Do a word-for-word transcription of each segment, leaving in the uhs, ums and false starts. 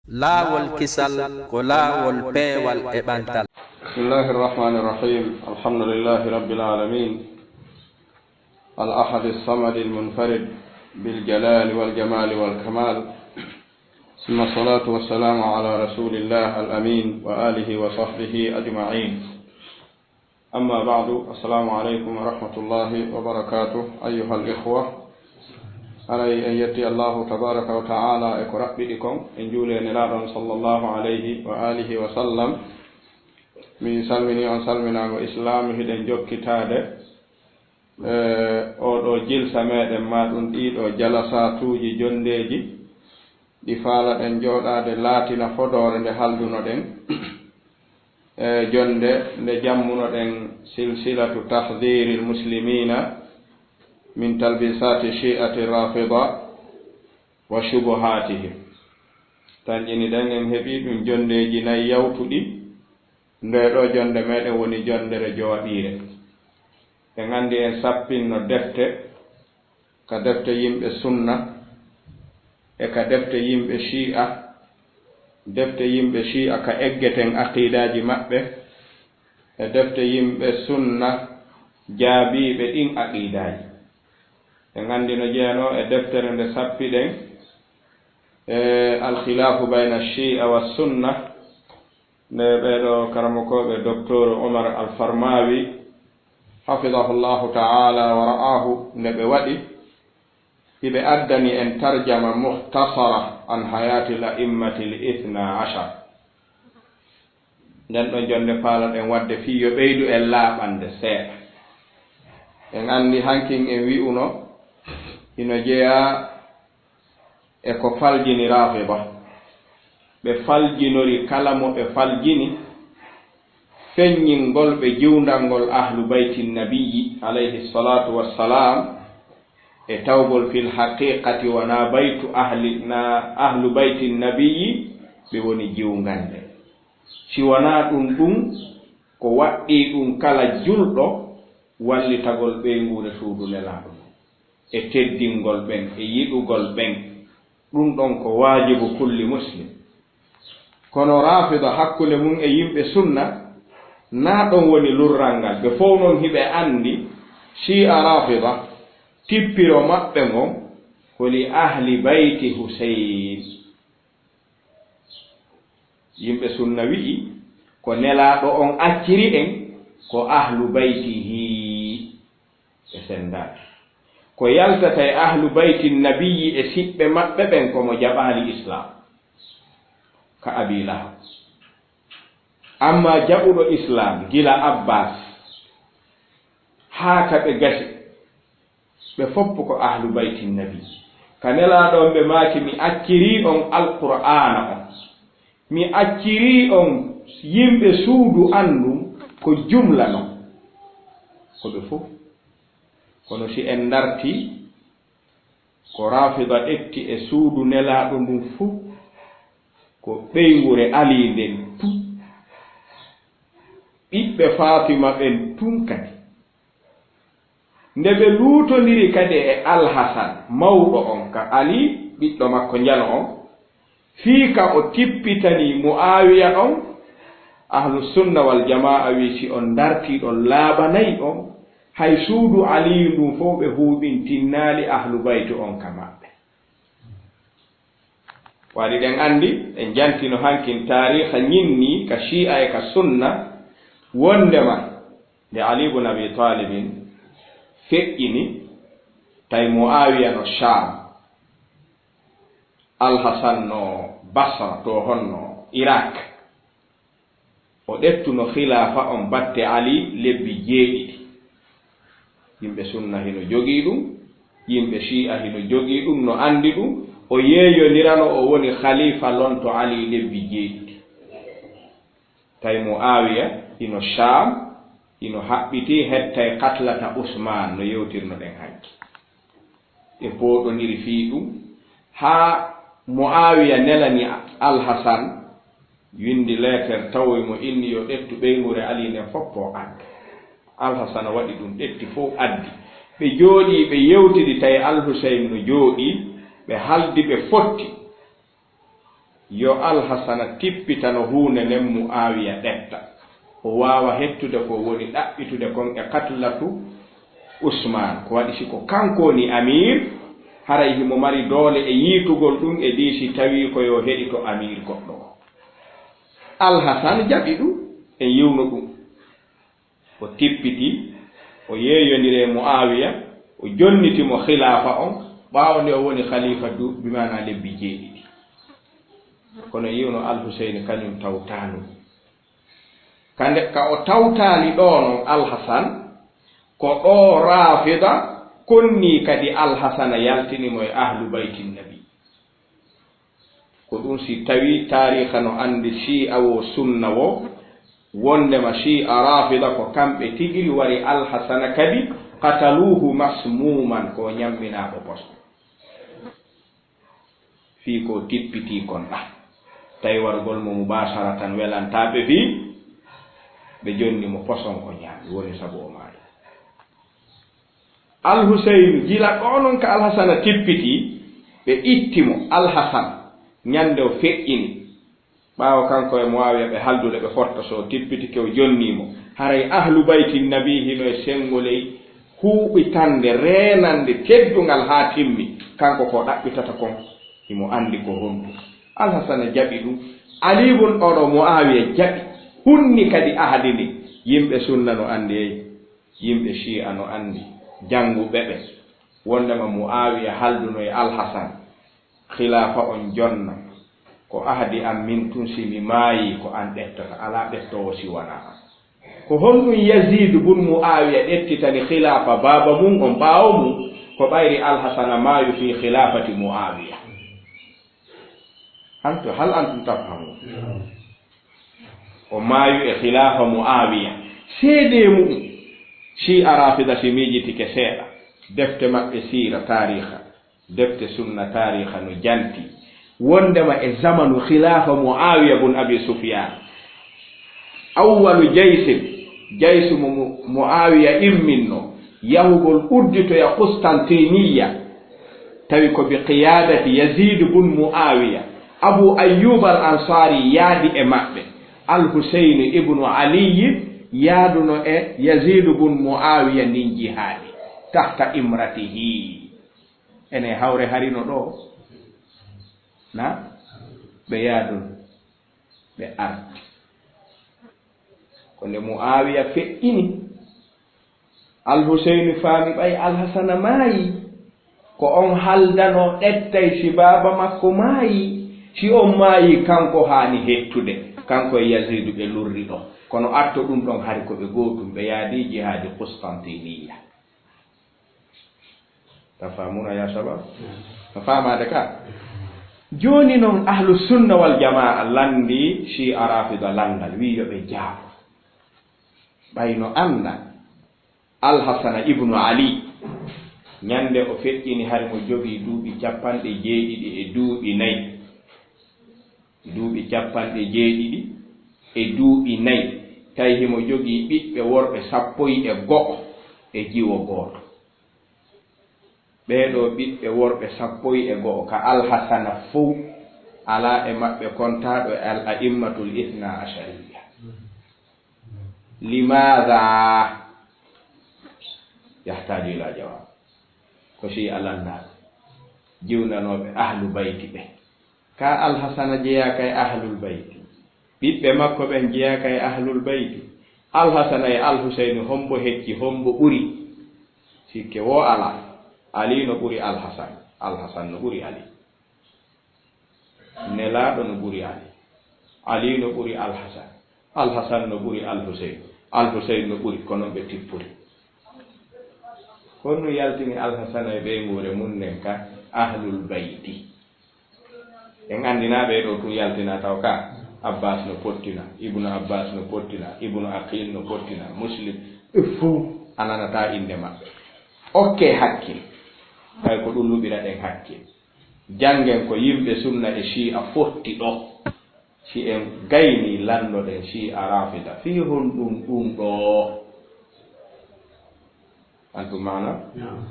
Laawol kisal ko laawol peewal e ɓantal. بسم الله الرحمن الرحيم. الحمد لله رب العالمين. الأحد الصمد المنفرد بالجلال والجمال والكمال. ثم الصلاة والسلام على رسول الله الأمين وآله وصحبه أجمعين. أما بعد، السلام عليكم ورحمة الله وبركاته. أيها الإخوة، haray en yetti Allahu tabaraka wa ta'ala e ko raɓɓiɗi kon, en juuli e Nelaaɗo on sallallahu alayhi wa alihi wa sallam. Mi salmini on salminaango Islaam, hiɗen jokkitaade, e, oo ɗoo jilsa meeɗen, maa ɗum ɗii ɗoo jalasaatuuji jonndeeji, ɗi faalaɗen jooɗaade laatina fodoore nde haldunoɗen, e, jonnde nde jammunoɗen silsilatu tahdhiril muslimina min talbisati shi'ati rafida wa shubuhatihim. Tanƴiniɗen en heɓii ɗum jonndeeji nayi yawtuɗi. Ndee ɗoo jonnde meeɗen woni jonndere jowaɓiire. En anndi en sappinno defte, ka defte yimɓe sunna, e ka defte yimɓe shi'a, defte yimɓe shi'a ka eggeten aqiidaaji maɓɓe, e defte yimɓe sunna jaabiiɓe ɗin aqiidaaji. En anndi no jeyanoo e deftere nde sappiɗen, e Al-Khilaafu bayna Shi'a wa Sunna, nde ɓee ɗoo karamokooɓe Doktor Omar Al-Farmawi, hafidahullahu ta'ala wa ra'ahu, nde ɓe waɗi, hiɓe addani en tarjama mukhtasara an hayatil a'immatil ithna ashar. Nden ɗon jonnde faalaɗen waɗde fii yo ɓeydu en laaɓande seeɗa. En anndi hankin en wi'uno hino jeyaa e ko faljini Rafida. Ɓe faljinori kala mo ɓe faljini, feññingol ɓe jiwndangol Ahlu Bayti Nabiyyi, alayhi salatu wassalam, e tawgol fil haqiqati wonaa baytu ahli, na Ahlu Bayti Nabiyyi ɓe woni jiwngannde. Si wonaa ɗum, ɗum ko waɗɗii ɗum kala julɗo wallitagol ɓeynguure suudu Nelaaɗo e teddingol ɓen e yiɗugol ɓen. Ɗum ɗon ko waajibu kulli muslim. Kono Rafida hakkunde mum e yimɓe sunna, naa ɗon woni lurral ngal. Ɓe fow non hiɓe anndi Shi'a Rafida, tippiro maɓɓe ngon ko li ahli bayti Huseyn. Yimɓe sunna wi'i ko Nelaaɗo on acciri en ko Ahlu Baytihi. Ɓe senndaaki. Ko yaltata e Ahlu Bayti Nabiyyi e siɓɓe maɓɓe ɓen ko mo jaɓaali Islaam ka Abii Lahab. Ammaa jaɓuɗo Islaam gila Abbaas haa ka ɓe gasi, ɓe fof ko Ahlu Bayti Nabi. Ka Nelaaɗo on ɓe maaki, mi accirii on Alqur'aana on, mi accirii on yimɓe suudu an ndun ko jumla non, ko ɓe fof. Kono si en ndartii, ko Raafida ƴetti e suudu Nelaaɗo ndun fof, ko ɓeynguure Alii nden tun, ɓiɓɓe Faatima ɓen tun kadi. Nde ɓe luutondiri kadi e Alhasan, mawɗo on ka Ali, ɓiɗɗo makko njano on, fii ka o tippitanii Mu'aawiya on, Ahlu Sunna wal Jamaa wi'i, si on ndartii ɗon laaɓanay on, hay suudu Aliyu ndun fow ɓe huuɓintinnaali Ahlu Baytu on ka maɓɓe. Waɗi ɗen anndi, en jantino hankin taariika ñinnii ka Shi'a e ka Sunna, wonndema nde Ali ibn Abi Talibin feƴƴini, tawi Muawiya no Sham, Alhasan no Basra, to honno Irak. O ƴettuno khilaafa on batte Ali lebbi jeeɗiɗi. Yimɓe Sunna hino jogii ɗum, yimɓe Shi'a hino jogii ɗum, no anndi ɗum. O yeeyondirano o woni khalifa lonto Ali lebbi jeeɗiɗi. Tawi Muawiya hino Sham, hino haɓɓitii hettay qatlata Usman, no yewtirnoɗen hanki. Ɓe pooɗondiri fii ɗum, haa Muawiya nelani Alhasan, winndi leeter tawoy mo, inni yo ƴettu ɓeynguure Ali nden fof o adda. Alhasan waɗi ɗum, ƴetti fof addi. Ɓe jooɗii, ɓe yewtidi, tawi Alhuseyn no jooɗii, ɓe haldi, ɓe fotti. Yo Alhasana tippitano huunde nden Mu'aawiya ɗetta. O waawa hettude ko woni ɗaɓɓitude kon e qatlatu Usmaan. Ko waɗi si ko kanko woni amiir, haray himo mari doole e yiitugol ɗum e dii si tawii ko yo heɗito amiir goɗɗo o. Alhasan jaɓi ɗum, en yiwno ɗum. O tippiti, o yeeyondiri e Mu'aawiya, o jonniti mo khilaafa on, ɓaawo nde o woni khalifa du, bi maana lebbi jeeɗiɗi. Kono yiwno Al-Huseyni kañum tawtaano. Kande ka o tawtaali ɗoo non Alhasan, ko ɗoo Raafida konnii kadi Alhasana yaltini mo e Ahlu Bayti Nabi. Ko ɗum si tawii taariikha no anndi Shi'a wo Sunna wo, wonndema Shi'a Raafida ko kamɓe tigiri wari Alhasana kadi, qataluuhu masmuuman, ko ñamminaaɗo poson. Fii ko tippitii kon ɗa. Tawi warugol mo mubaasharatan welantaa ɓe fii ɓe jonni mo poson o ñaami, woni sabu o maayi. Alhuseynu, gila ɗoo non ka Alhasana tippiti, ɓe itti mo. Alhasan, ñande o feƴƴini, ɓaawo kanko e Mu'aawiya ɓe haldude ɓe fotta, so tippitike o jonnii mo. Haray Ahlu Bayti Nabi hino e senngo ley huuɓitannde, reenannde, teddungal haa timmi. Kanko ko ɗaɓɓitata kon, himo anndi ko honɗum. Alhasana jaɓi ɗum. Ali bun oɗo Mu'aawiya jaɓi, hunni kadi ahadi ndin. Yimɓe Sunna no anndi, ey. Yimɓe Shi'a no anndi, jannguɓe ɓe, wonndema Mu'aawiya halduno e Alhasan, khilaafa on jonna, ko ahdi am min tun, si mi maayii, ko an ɗettata, alaa ɗettoowo si wanaa an. Ko honɗum Yaziidu bun Mu'aawiya ɗettitani khilaafa baaba mun on ɓaawo mun, ko ɓayri Alhasana maayu fii khilaafati Mu'aawiya? Antum, hal antum tafhamun? O maayu e khilaafa Mu'aawiya. Seedee mu'un, Shi'a Raafida si miijitike seeɗa, defte maɓɓe siira, taariikha, defte Sunna, taariikha no janti, wonndema e zamanu khilaafa Mu'aawiya bun Abi Sufyaan, awwalu jaysin, jaysu mo Mu-, Mu'aawiya imminno yahugol udditoya Qustantiniya, tawi ko bi qiyaadati Yaziid bun Mu'aawiya. Abu Ayyuub al Ansaari yaadi e maɓɓe. Al Huseynu ibnu Aliyyi yaaduno e Yaziid bun Mu'aawiya ndin jihaadi, tahta imratihi. Ene hawre harino ɗoo. Na? Ɓe yaadun. Ɓe arti. Ko nde Mu'aawiya feƴƴini, Al Huseynu faami ɓay Al Hasana maayi, ko on haldanoo ɗettay si baaba makko maayi. Si on maayi, kanko haani hettude, kanko e Yaziidu ɓe lurri ɗon. Kono atto ɗum ɗon, hari ko ɓe gootum, ɓe yaadi jihaadi Qustantiniya. Tafhamuna ya shabab? No faamaade ka? Jooni non, Ahlu Sunna wal Jamaa lanndii Shi'a Raafida lanndal, wii yo ɓe jaabo. Ɓay no annda, Al Hasana ibnu Ali, ñande o feƴƴini, hari mo jogii duuɓi capanɗe jeeɗiɗi e duuɓi nay. Duuɓi capanɗe jeeɗiɗi e duuɓi nay. Tawi himo jogii ɓiɓɓe worɓe sappo e go'o e jiwo gooto. Ɓee ɗoo ɓiɓɓe worɓe sappo e go'o ka Al Hasana fow, alaa e maɓɓe kontaaɗo e Al A'immatul Ithna Ashariya. Limaada? Yahtaaju ila jawaab. Ko Shi'a lanndaaɓe, jiwnanooɓe Ahlu Bayti ɓe. Ka Al Hasana jeyaaka e Ahlul Bayti. Ɓiɓɓe makko ɓen jeyaaka e Ahlul Bayti. Al Hasana e Al Huseyni, hombo hecci, hombo ɓuri? Sikke woo alaa. Ali no ɓuri Al Hasan. Al Hasan no ɓuri Ali. Nelaaɗo no ɓuri Ali. Ali no ɓuri Al Hasan. Al Hasan no ɓuri Al Huseyni. Al Huseyni no ɓuri, ko non ɓe tippori. Honɗum yaltini Al Hasana e ɓeynguure mun nden ka Ahlul Bayti? En anndi na ɓee ɗoo tun yaltina taw ka. Abbas no pottina, Ibnu Abbas no pottina, Ibnu Aqil no pottina, Muslim, ɓe fow a nanataa innde maɓɓe. Okkee hakkil. Ɓay ko ɗum luɓiraɗen hakkil. Janngen ko yimɓe Sunna e Shi'a fotti ɗoo. Si en gaynii, lanndoɗen Shi'a Raafida fii honɗum ɗum ɗoo. Antum maana? Naam.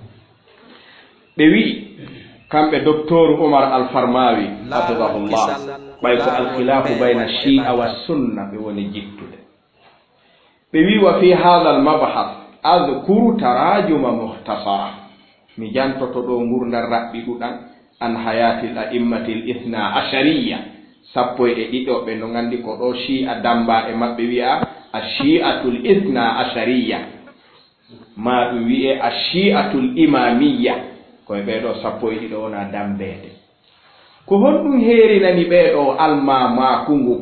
Ɓe wi'i, Kamɓe Doktor Umar Al-Farmawi, hafidahullah, ɓay ko alkhilafu bayna Shia wa Sunna ɓe woni jittude. Ɓe wi, wa fi hadha al-mabhath adhkuru tarajuma mukhtasara. Mi jantoto ɗo ngurdal raɓɓiɗuɗal an hayatil a'immatil ithna ashariya, sappo e ɗiɗo ɓe no nganndi ko ɗo Shia damba e maɓɓe wi'a a Shi'atul ithna ashariya. Ma ɗum wi'e a Shi'atul Imamiyya, ko e ɓee ɗoo sappo e ɗiɗo wona dambeede. Ko honɗum heerinani ɓee ɗoo almaamaaku ngu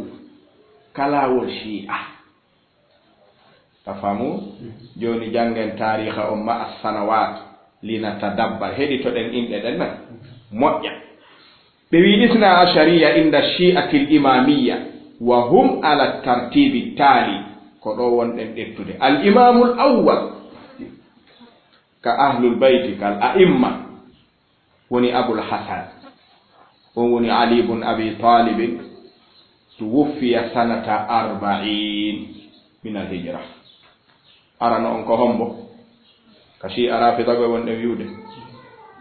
ka laawol Shi'a? Tafamu? Jooni janngen taariiha on ma'a sanawat, linatadabbar. Heɗitoɗen inɗe ɗen na? Moƴƴa. Ɓe wi isna ashariya inda shi'atil imamiyya wa hum ala tartibi taali. Ko ɗo wonɗen ƴettude. Al imamul awwal ka ahlul bayti kal a'imma woni Abul Hasan. On woni Ali ibn Abi Talib, tuwuffiya sanata arba'in min al hijra. Arano on ko hombo? Ka Shi'a Rafida ɓe wonɗen wi'ude.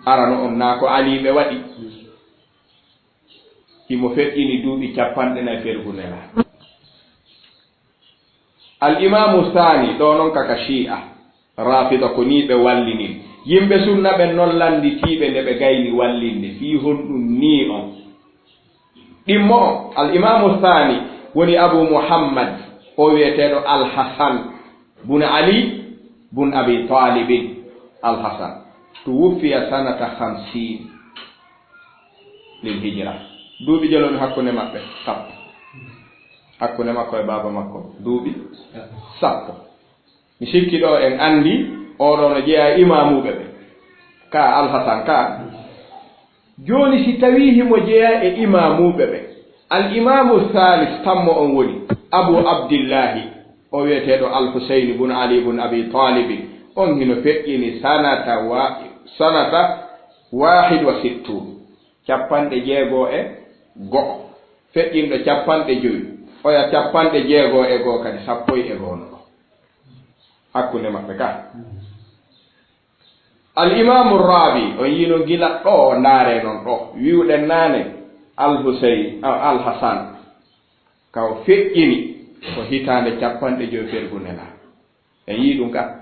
Arano on naa ko Ali ɓe waɗi? Himo feƴƴini duuɓi capanɗe nayi fergu Nelaaɗo. Al Imaamu Saani, ɗo non ka ka Shi'a Rafida ko nii ɓe wallini. Yimɓe sunna ɓen non lannditiiɓe nde ɓe gayni wallinde. Fii honɗum nii on? Ɗimmo on, Al Imaamu Saani woni Abu Muhammad, o wi'eteeɗo Al Hasan bun Ali bun Abi Talibin. Al Hasan. Tuwuffiya sanata khamsin lil hijra. Duuɓi joloni hakkunde maɓɓe? Sappo. Hakkunde makko e baaba makko duuɓi sappo. Mi sikki ɗo en anndi oɗo no jeyaa e imaamuɓe ɓe. Ka Al Hasan ka. Jooni si tawii himo jeyaa e imaamuɓe ɓe, Al Imaamu Salis tammo on woni Abu Abdillahi, o wi'eteeɗo Al Husayni bun Ali bun Abi Talibin. On hino feƴƴini sanata wa-, sanata wahid wa sittun, capanɗe jeego e go'o. Feƴƴinɗo capanɗe jowi, oya capanɗe jeego e go'o kadi, sappo e go'o no ɗo. Hakkunde maɓɓe ka. Al Imaamu Rabi, on yiino gila ɗo, ndaare non ɗo. Wi'uɗen naane, Al Husayn, a, Al Hasan, ka o feƴƴini ko hitaande capanɗe jowi fergu Nelaaɗo. En yii ɗum ka.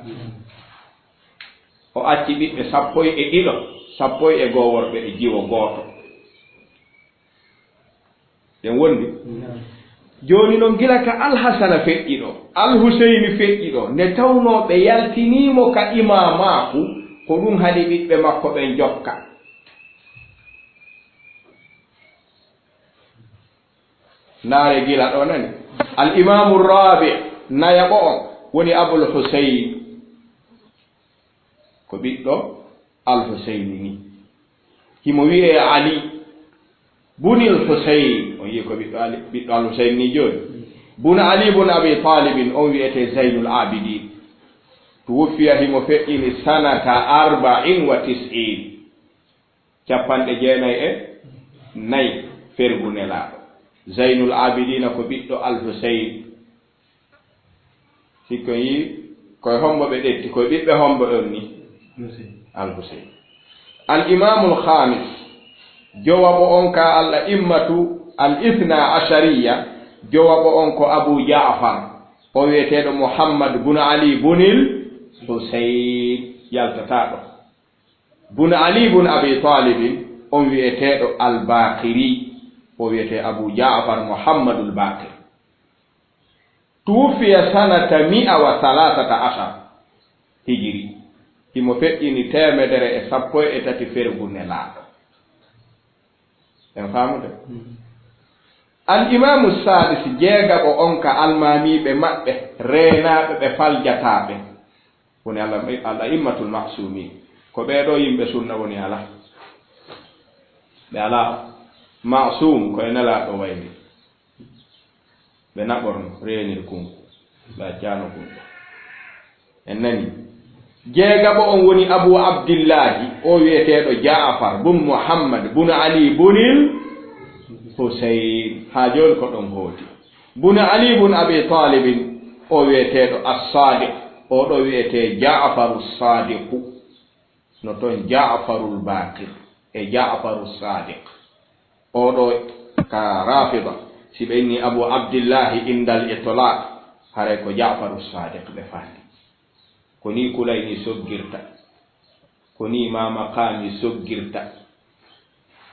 O acci ɓiɓɓe sappo e ɗiɗo, sappo e go'o worɓe e jiwo gooto. Ɗen wondi? Jooni non, gila ka Al Hasana feƴƴi ɗo, Al Huseyni feƴƴi ɗo, nde tawnoo ɓe yaltinii mo ka imaamaaku, ko ɗum haɗi ɓiɓɓe makko ɓen jokka. Ndaare gila ɗo nani. Al Imaamu Rabi, nayaɓo on, woni Abul Huseyn. Ko ɓiɗɗo Al Huseyni ni. Himo wi'ee Ali bunil Huseyn. On yi'i ko ɓiɗɗo Ali, ɓiɗɗo Al Huseyni ni jooni. Bun Ali bun Abi Talibin, on wi'etee Zaynul Abidin. Tuwuffiya, himo feƴƴini sanata arba'in wa tis'in. Capanɗe jeenayi e nayi fergu Nelaaɗo. Zaynul Abidina ko ɓiɗɗo Al Huseyn. Sikko yi, koye hombo ɓe ɗetti, koye ɓiɓɓe hombo on ni? Al Huseyn. Al Imaamul Khamis, jowaɓo on ka al a'immatu al ithna ashariya, jowaɓo on ko Abu Ja'far, o wi'eteeɗo Muhammad bun Ali bunil Huseyn, yaltataa ɗo. Bun Ali bun Abi Talibin, on wi'eteeɗo Al Baqiri, o wi'etee Abu Ja'far Muhammadul Baqir. Tuwuffiya sanata mi'a wa salasata ashar hijiri. Himo feƴƴini teemedere e sappo e tati fergu Nelaaɗo. En faamude? Al Imaamu Sadis, jeegaɓo on ka almaamiiɓe maɓɓe, reenaaɓe ɓe faljataaɓe. Woni al, al a'immatul ma'sumin. Ko ɓee ɗoo yimɓe sunna woni alaa. Ɓe alaa ma'sum ko e Nelaaɗo wayri. Ɓe naɓorno, reenir kunku. Ɓe accaano kunku. En nani? Jeegaɓo on woni Abu Abdillahi, o wi'eteeɗo Ja'far bun Muhammad bun Ali bunil Husayn. Haa jooni ko ɗon hooti. Bun Ali bun Abi Talibin, o wi'eteeɗo As-Sadiq. Oo ɗoo wi'etee Ja'faru Sadiqu. No ton Ja'farul Baqir. e Ja'faru Sadiq. Oo ɗoo ka Rafida, si ɓe inni Abu Abdillahi indal itlaq, haray ko Ja'faru Sadiq ɓe faandi. Ko nii Kulayni soggirta. Ko nii Mama Qami soggirta.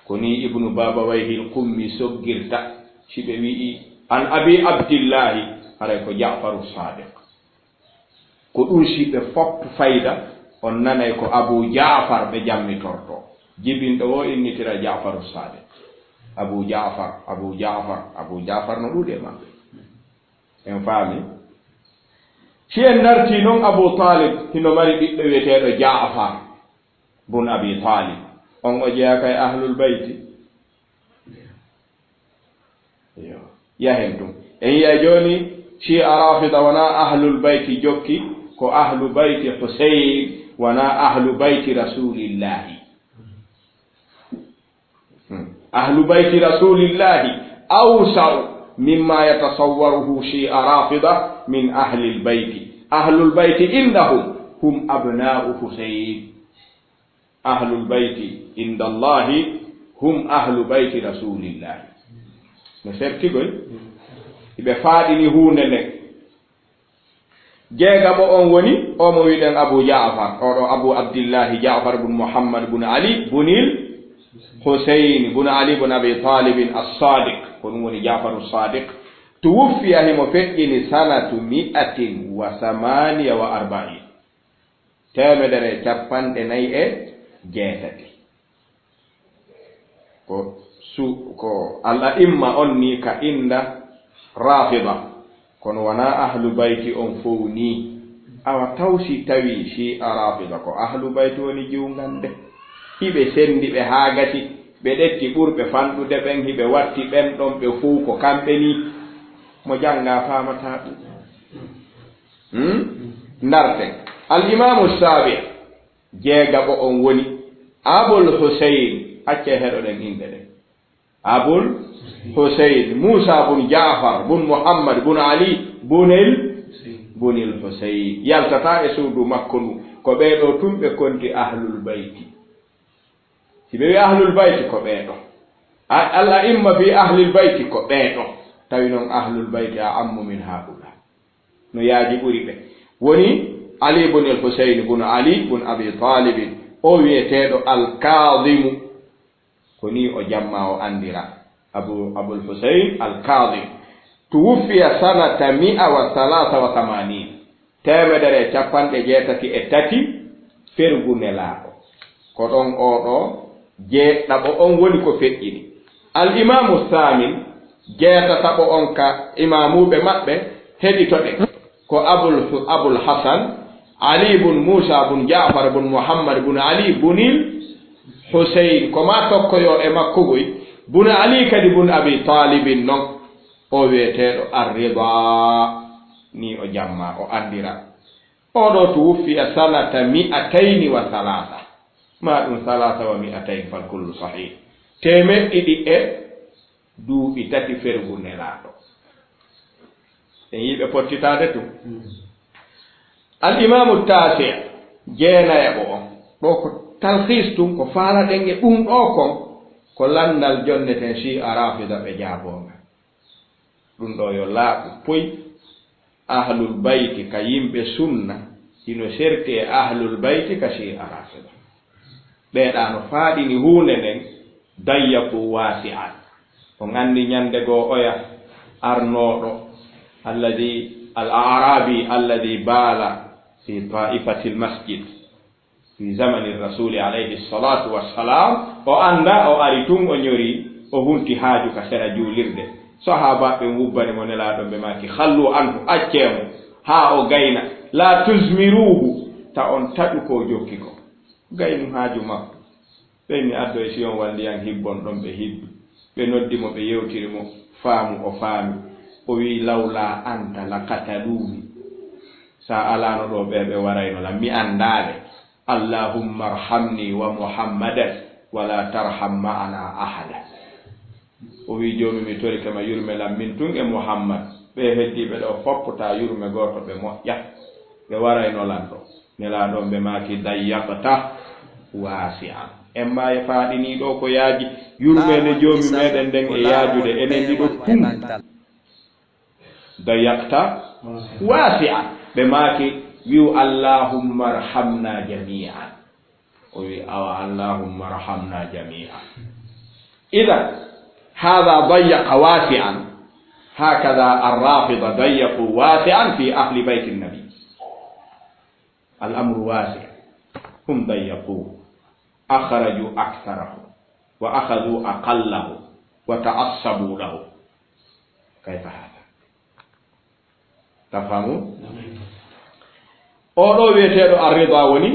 Ko nii Ibnu Babawayhi al-Qummi soggirta. Si ɓe wi'i an Abi Abdillahi, haray ko Ja'faru Sadiq. Ko ɗum si ɓe fof fayda, on nanay ko Abu Ja'far ɓe jammitorto. Jibinɗo o innitira Ja'faru Sadiq. Abu Ja'far, Abu Ja'far, Abu Ja'far no ɗuuɗi e maɓɓe. En faami? Si en dartii noon, Abu Talib hino mari ɓiɗɗo wiyeteeɗo Ja'far bun Abi Talib. On o jeyaa ka e Ahlul Bayti? Iyo. Yahen tun. En yi'a jooni, Shi'a Rafida wonaa Ahlul Bayti jokki, ko Ahlu Bayti Husayn, wonaa Ahlu Bayti Rasulillahi. Hmm. Ahlu Bayti Rasulillahi awsa'u mimma yatasawwaruhu Shi'a Rafida min Ahlil Bayti. Ahlul Bayti indahum hum abna'u Husayn. Ahlul Bayti inda Allahi hum Ahlu Bayti Rasulillahi. No serti koy? Hiɓe faaɗini huunde nden. Jeegaɓo on woni, o mo wiɗen Abu Ja'far, o ɗo Abu Abdillahi Ja'far bun Muhammad bun Ali bunil Husayn bun Ali bun Abi Talibin as-Sadiq. Ko ɗum woni Ja'faru Sadiq. Tuwuffiya, himo feƴƴini sanatu mi'atin wa samaniya wa arba'in. Teemedere e capanɗe nayi e jeetati. Ko su-, ko al a'imma on ni ka inda Rafida, kono wonaa Ahlu Bayti on fow ni. Awa taw si tawi Shi'a Rafida ko Ahlu Bayti woni jiwngande, hiɓe sendi ɓe haa gasi, ɓe ɗetti ɓurɓe fanɗude ɓen, hiɓe watti ɓen ɗon ɓe fow ko kamɓe ni. Mo jannga faamataa ɗum. Hmm? Ndarten. Al Imaamu Saabi, jeegaɓo on woni Abul Husayn. Accee heɗoɗen inɗe ɗen. Abul Husayn, Muusa bun Ja'far, bun Muhammad, bun Ali, bunil, bunil Husayn. Yaltataa e suudu makko ndu. Ko ɓee ɗoo tun ɓe konti Ahlul Bayti. Si ɓe wi'i Ahlul Bayti ko ɓee ɗoo. A-, al a'imma fi Ahlil Bayti ko ɓee ɗoo. Tawi non Ahlul Bayti a'ammu min haa'ulaa. No yaaji ɓuri ɓe. Woni Ali bun al Husayn bun Ali bun Abi Talib, o wi'eteeɗo Al Kaadimu. Ko nii o jamma o anndira. Abu, Abul Husayn Al Kaadim. Tuwuffiya sanata mi'a wa salaasa wa tamanin. Teemedere e capanɗe jeetati e tati fergu Nelaaɗo. Ko ɗon oo ɗoo jeeɗaɓo on woni ko feƴƴini. Al Imaamu Saamin, jeetataɓo on ka imaamuuɓe maɓɓe, heɗitoɗen. Ko Abul, Abul Hasan, Ali bun Muusa bun Ja'far bun Muhammad bun Ali bunil Husayn. Ko maa tokkoyoo e makko goy. Bun Ali kadi bun Abi Talibin non. O wi'eteeɗo Ar-Rida. Nii o jamma, o anndira. Oo ɗoo tuwuffiya sanata mi'atayni wa salaasa. Maa ɗum salaasa wa mi'atayn, fal kullu sahih. Teemeɗɗe ɗiɗi e duuɓi tati fergu Nelaaɗo. En yi'i ɓe pottitaade tun. Al Imaamu Taasi, jeenayaɓo on. Ɗoo ko talhiis tun, ko faalaɗen e ɗum ɗoo kon, ko lanndal jonneten Shi'a Rafida ɓe jaaboo ngal. Ɗum ɗoo yo laaɓu poy. Ahlul Bayti ka yimɓe sunna, hino serti e Ahlul Bayti ka Shi'a Rafida. Ɓee ɗaa no faaɗini huunde nden, dayyaku wasi'an. On anndi ñannde goo oya arnooɗo, alladhi, al a'rabi alladhi bala fi ta'ifatil masjid. Fi zamani Rasuli alayhi salatu wassalam, o annda, o ari tun, o ñori, o hulti haaju ka sera juulirde. Sahaabaaɓe ɓen wubbani mo Nelaaɗo, ɓe maaki, "Khallu anhu, accee mo, haa o gayna. La tuzmiruhu, ta on taƴu ko o jokki ko. Gaynu haaju makko." Ɓe inni, "Addoy siwon walla ndiyan hibbon," ɗon ɓe hibbi. Ɓe noddi mo, ɓe yewtiri mo, faamu o faami. O wi'i, "Lawla anta laqataluni." Sa alaano ɗoo ɓe, ɓe warayno lan, mi anndaa ɓe. "Allahumma arhamni wa Muhammadan, wa la tarham ma'ana ahada." O wi'i, "Joomi, mi torike ma, yurme lan min tun e Muhammad. Ɓe heddiiɓe ɗoo fof, ta yurme gooto ɓe moƴƴa." Ɓe warayno lan ɗoo. Nelaaɗo on ɓe maaki, "Dayyaqta wasi'an." En maaye faaɗinii ɗoo ko yaaji, yurmeende Joomi meeɗen nden e yaajude enen ɗiɗo tun. Dayaqta wasi'an. Ɓe maaki, wi'u, "Allahumma arhamna jami'an." O wi'i, "Awa, Allahumma arhamna jami'an." Idan, hadha dayyaqa wasi'an. Hakadha ar-Rafida dayyaqu wasi'an fi ahli bayti nabi. Al-amru wasi'. Hum dayyaqu. Akhraju aktharahu. Wa akhadhu aqallahu. Wa ta'assabu lahu. Kayfa hadha? Tafhamu? Oo ɗoo wi'eteeɗo Ar-Rida woni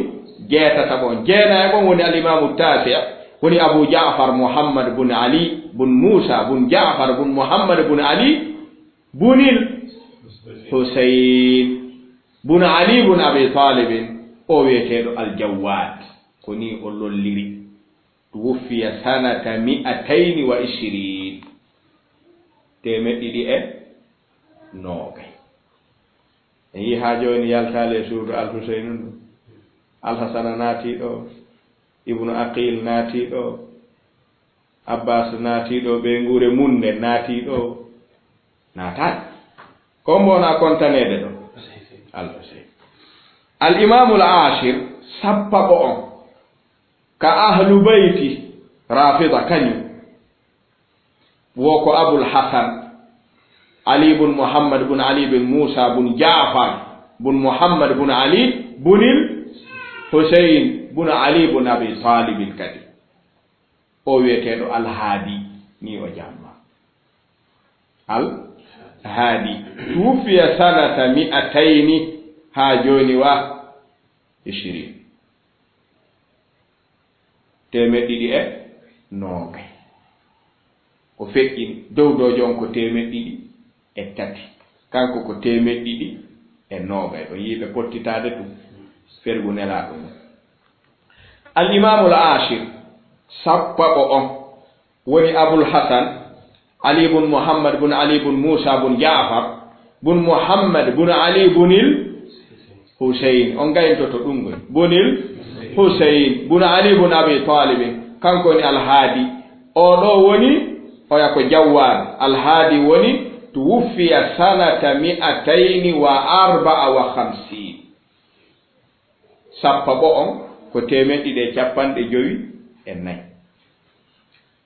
jeetataɓo on. Jeenayaɓo on woni Al-Imaamu Taafi', woni Abu Ja'far Muhammad bun Ali bun Muusa bun Ja'far bun Muhammad bun Ali bunil Husayn bun Ali bun Abi Taalibin. O wi'eteeɗo Al-Jawwaad. Ko nii o lolliri. Tuwuffiya sanata mi'atayni wa ishiriin. Teemeɗɗe ɗiɗi e noogay. En yii haa jooni yaltaali e suudu Al Huseynu ndu. Al Hasana naatii ɗoo, Ibnu Aqil naatii ɗoo, Abbas naatii ɗoo, ɓeynguure mum nden naatii ɗoo, naataani. Ko mbo wona kontaneede ɗoo? Al Huseynu. Al Imaamul Aashir, sappaɓo on, ka ahlu bayti Rafida kañum. Wo ko Abul Hasan, Ali bun Muhammad bun Ali bun Muusa bun Ja'far bun Muhammad bun Ali bunil Husayn bun Ali bun Abi Talibin kadi. O wi'eteeɗo Al Haadi, nii o jamma. Al Haadi. Tuwuffiya sanata mi'atayni, haa jooni wa ishirin. Teemeɗɗe ɗiɗi e noogay. O feƴƴini, dowdoojo on ko teemeɗɗe ɗiɗi e tati. Kanko ko teemeɗɗe ɗiɗi e noogay. O yi'i ɓe pottitaade ɗum, fergu Nelaaɗo mum. Al Imaamul Aashir, sappaɓo on, woni Abul Hasan, Ali bun Muhammad bun Ali bun Muusa bun Ja'far bun Muhammad bun Ali bunil Husayn. On gayntoto ɗum ngol. Bunil Husayn bun Ali bun Abi Talibin. Kanko woni Al Haadi. Oo ɗoo woni, oya ko Jawwaad. Al Haadi woni, tuwuffiya sanata mi'atayni wa arba'a wa khamsiin. Sappaɓo on ko teemeɗɗe ɗiɗi e capanɗe jowi e nayi.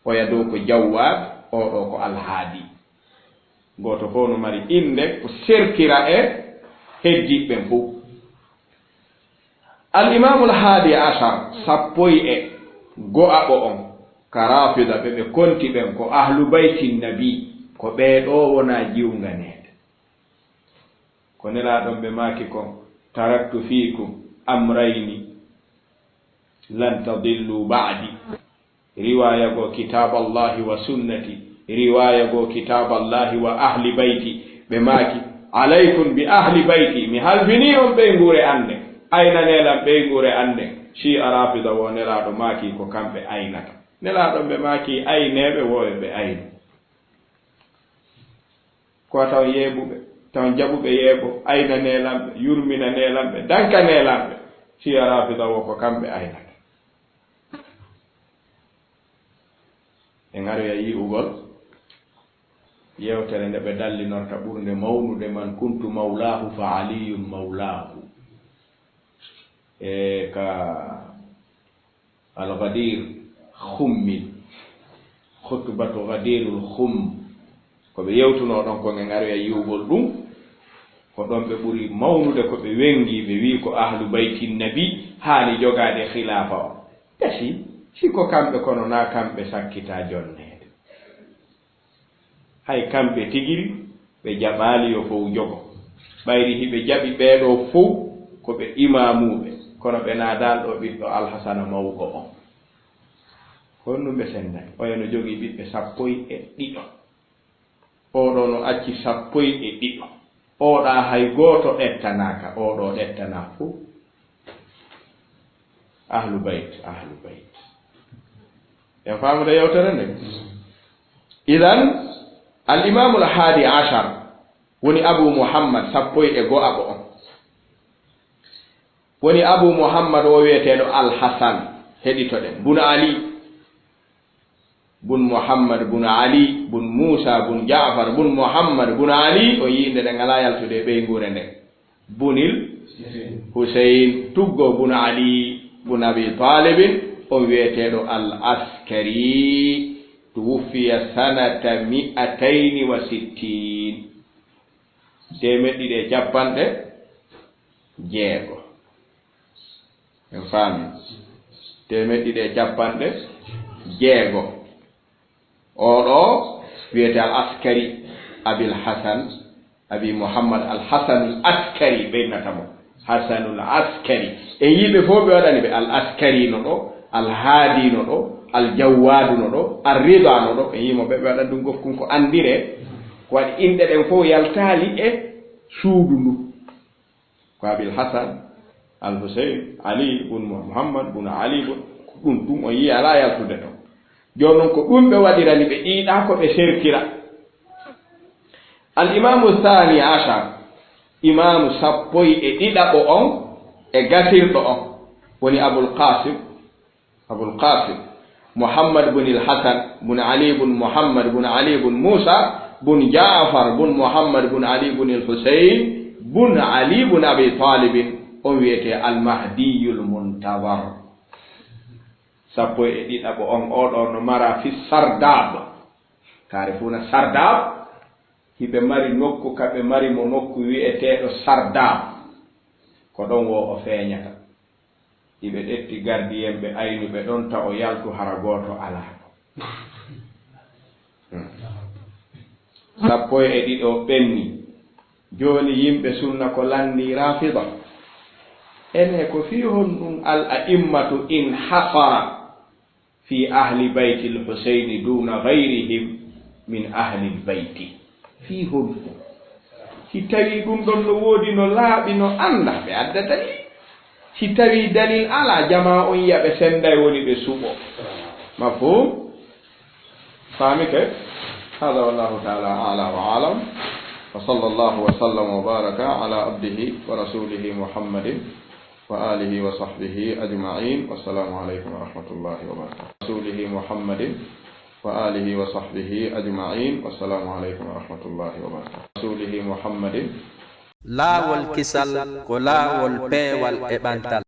Oya dow ko Jawwaad, oo ɗoo ko Al Haadi. Gooto fof no mari innde ko sertira e heddiiɓe ɓen fof. Al Imaamul Haadi Asar, sappoy e go'aɓo on, ka Raafida ɓe ɓe konti ɓen ko Ahlu Bayti Nabi, ko ɓee ɗoo wonaa jiwnganeede. Ko Nelaaɗo on ɓe maaki kon, "Taraktu fiikum amrayni lan tadillu ba'di." Riwaaya goo, "Kitaaballahi wa sunnati." Riwaaya goo, "Kitaaballahi wa ahli bayti." Ɓe maaki, "Alaykum bi ahli bayti." Mi halfinii on ɓeynguure an nden. Aynanee lan ɓeynguure an nden. Shi'a Raafida wo Nelaaɗo maaki ko kamɓe aynata. Nelaaɗo on ɓe maaki ayneeɓe wo ɓe aynu. Ko taw yeeɓuɓe, taw jaɓuɓe yeeɓo, aynanee lan ɓe, yurminanee lan ɓe, dankanee lan ɓe. Shi'a Raafida wo ko kamɓe aynata. En aroya yi'ugol yewtere nde ɓe dallinorta ɓurnde mawnude, "Man kuntu mawlaahu fa Aliyun mawlaahu." E ka Al-Ghadir Khummin, khutbatu Ghadirul Khum, ko ɓe yewtunoo ɗon kon, en aroya yi'ugol ɗum. Ko ɗon ɓe ɓuri mawnude ko ɓe wengi, ɓe wi'i ko Ahlu Bayti Nabi haani jogaade khilaafa on. Gasi, si ko kamɓe, kono naa kamɓe sakkitaa jonneede. Hay kamɓe tigiri ɓe jaɓaali yo fow jogo. Ɓayri hiɓe jaɓi ɓee ɗoo fow ko ɓe imaamuuɓe, kono ɓe naadaali ɗoo ɓiɗɗo Alhasana mawɗo on. Honɗum ɓe senndani? Oya no jogii ɓiɓɓe sappo e ɗiɗo. Oo ɗoo no acci sappo e ɗiɗo. Oo ɗaa hay gooto ɗettanaaka, oo ɗoo ɗettanaa fow. Ahlu bayt, ahlu bayt. En faamude yewtere nde? Idan, al imamul haadi ashar woni Abu Muhammad, sappo e go'aɓo on. Woni Abu Muhammad o wiyeteeɗo Al Hasan. Heɗitoɗen. Bun Ali, bun Muhammad, bun Ali, bun Muusa, bun Jaafar, bun Muhammad, bun Ali, o yii nde ɗen alaa yaltude e ɓeynguure nden. Bunil Huseyn, tuggo bun Ali, bun Abi Taalibin, on wi'eteeɗo Al Askari, tuwuffiya sanata mi'atayni wa sittin, teemeɗɗe ɗiɗi e capanɗe jeego. En faami? Teemeɗɗe ɗiɗi e capanɗe jeego. Oo ɗoo wiyetee Al Askari, Abil Hasan, Abi Muhammad Al Hasanul Askari, ɓe innata mo Hasanul Askari. En yii ɓe fof, ɓe waɗani ɓe Al Askari no ɗo, Al Haadi no ɗo, Al Jawwaadu no ɗo, Al Rida no ɗo. En yii mo ɓe, ɓe waɗani ɗum gofkun ko anndiree. Ko waɗi inɗe ɗen fof yaltaali e suudu ndu. Ko Abil Hasan, Al Huseyn, Ali bun Muhammad bun Ali bun, ko ɗum, ɗum on yii alaa yaltude ɗon. Jooni non ko ɗum ɓe waɗirani ɓe ɗiiɗa ko ɓe sertira. Al Imaamu Saani Ashar, imaamu sappo e ɗiɗaɓo on e gasirɗo on, woni Abul Qaasim, Abul Qaasim, Muhammad bun il Hasan bun Ali bun Muhammad bun Ali bun Muusa bun Jaafar bun Muhammad bun Ali bun il Huseyn bun Ali bun Abi Taalibin, on wiyetee Al Mahdiyul Muntazar. Sappo e ɗiɗaɓo on, oo ɗoo no mara fi Sardaab. Taarifuuna Sardaab? Hiɓe mari nokku, ka ɓe mari mo nokku wi'eteeɗo Sardaab. Ko ɗon woo o feeñata. Iɓe ƴetti gardiyen ɓe aynu ɓe ɗon ta o yaltu hara gooto alaa. Hmm. Sappo e ɗiɗo ɓenni. Jooni yimɓe sunna ko lanndii Raafida. Ene ko fii honɗum al a'immatu inhasara fi ahli baytil Huseyni duna gayrihim min ahlil bayti. Fii honɗum? Si tawii ɗum ɗon no woodi, no laaɓi, no annda, ɓe adda dalil. Si tawii dalil alaa, jamaa on yi'a ɓe sennday, woni ɓe suɓo. Mafhum? Faamike? Hada wallahu taala ala wa alam. Wa sallallahu wa sallam wa baraka ala abdihi wa rasulihi Muhammadin wa alihi wa sahbihi ajma'in. Wassalamu alaikum wa rahmatullahi wa barakatuh. Rasulihi Muhammadin wa alihi wa sahbihi ajma'in. Wassalamu alaikum wa rahmatullahi wa barakatuh. Rasulihi Muhammadin. Laawol kisal ko laawol peewal e ɓantal.